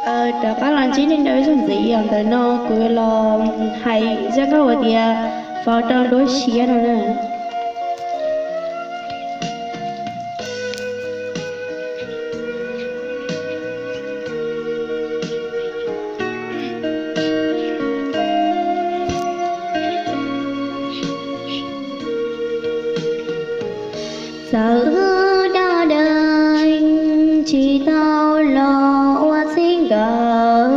Rov qab los ntsib nej rau ib zaug ntxiv, yog ntawm no kuv yuav los hais zaj nkauj hais tias faus rau nruab siab no na. Txawm dab dees tsis tau los ua txij nkawm,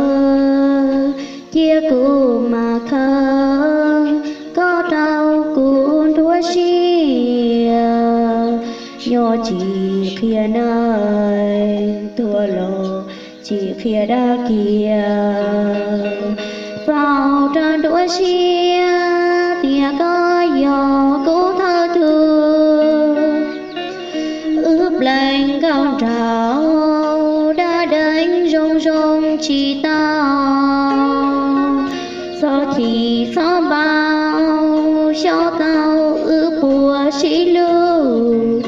cia kuv mam khawm koj rau kuv nruab siab. Nyob tsis qhia neeg, tuag los tsis qhia dag kiag. Faus rau nruab siab tias koj yog kuv thawj tug. Wb plees nkauj nraug dab dees zoo zoo tsis tau. Txhob chim txhob npau, xyov tau wb puas sib hlub.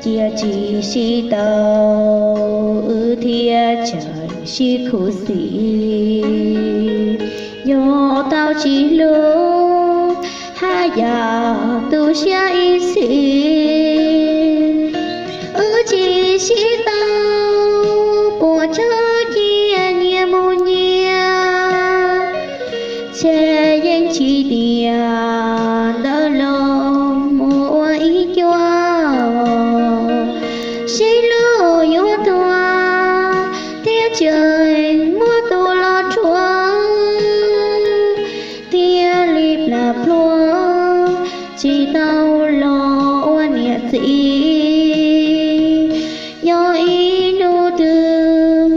Cia tsis sib tau, wb thiaj tseem sib khuv xim. Yog tau sib hlub, haj yam tu siab ib txhis. Wb tsis sib tau, puas txhawj cia nyias mus nyias. Ces yeej tsis tias ntawd los mus ua ib cuab. Sib hlub yuav tuag, thiab tseem muaj tus los rhuav. Thiaj li plam plhuav, tsis tau los ua niam txiv. Yog ib hnub twg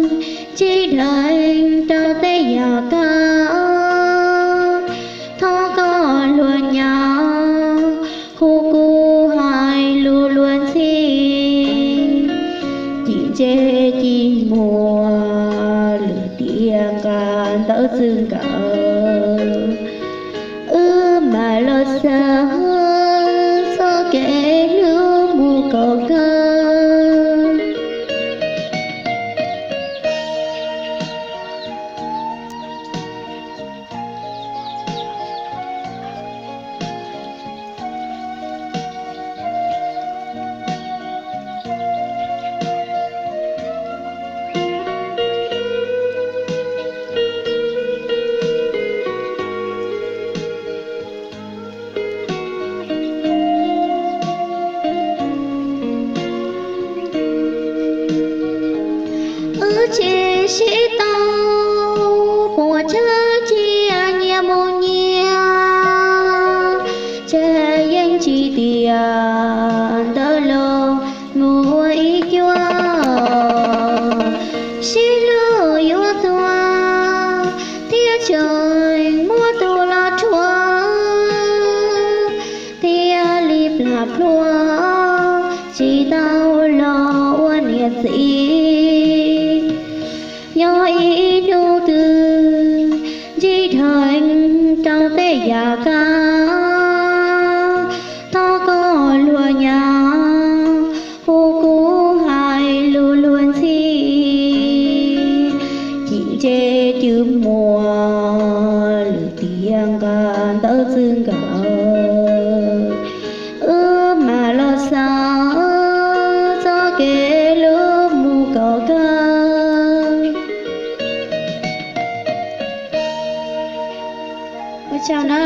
ntsib dheev rau tej yam kab, thov koj luag nyav hu kuv hais lus luag ntxhi. Cim ntse cim muag lwm tiam nqa ntawv txwj nkawm, wb mam los xav txoj kev hlub mus kom kawg. Wb tsis sib tau, puas txhawj cia nyias mus nyias. Ces yeej tsis tias ntawd los mus ua ib cuab. Sib hlub yuav tuag, thiab tseem muaj tus los rhuav. Thiaj li plam plhuav, tsis tau los ua niam txiv. Yog ib hnub twg ntsib dheev rau tej yam kab, thov koj luag nyav hu kuv hais lus luag ntxhi. Cim ntse cim muag lwm tiam nqa ntawv txwj nkawm, wb mam los xav txoj kev hlub mus kom kawg. Ua tsaug na.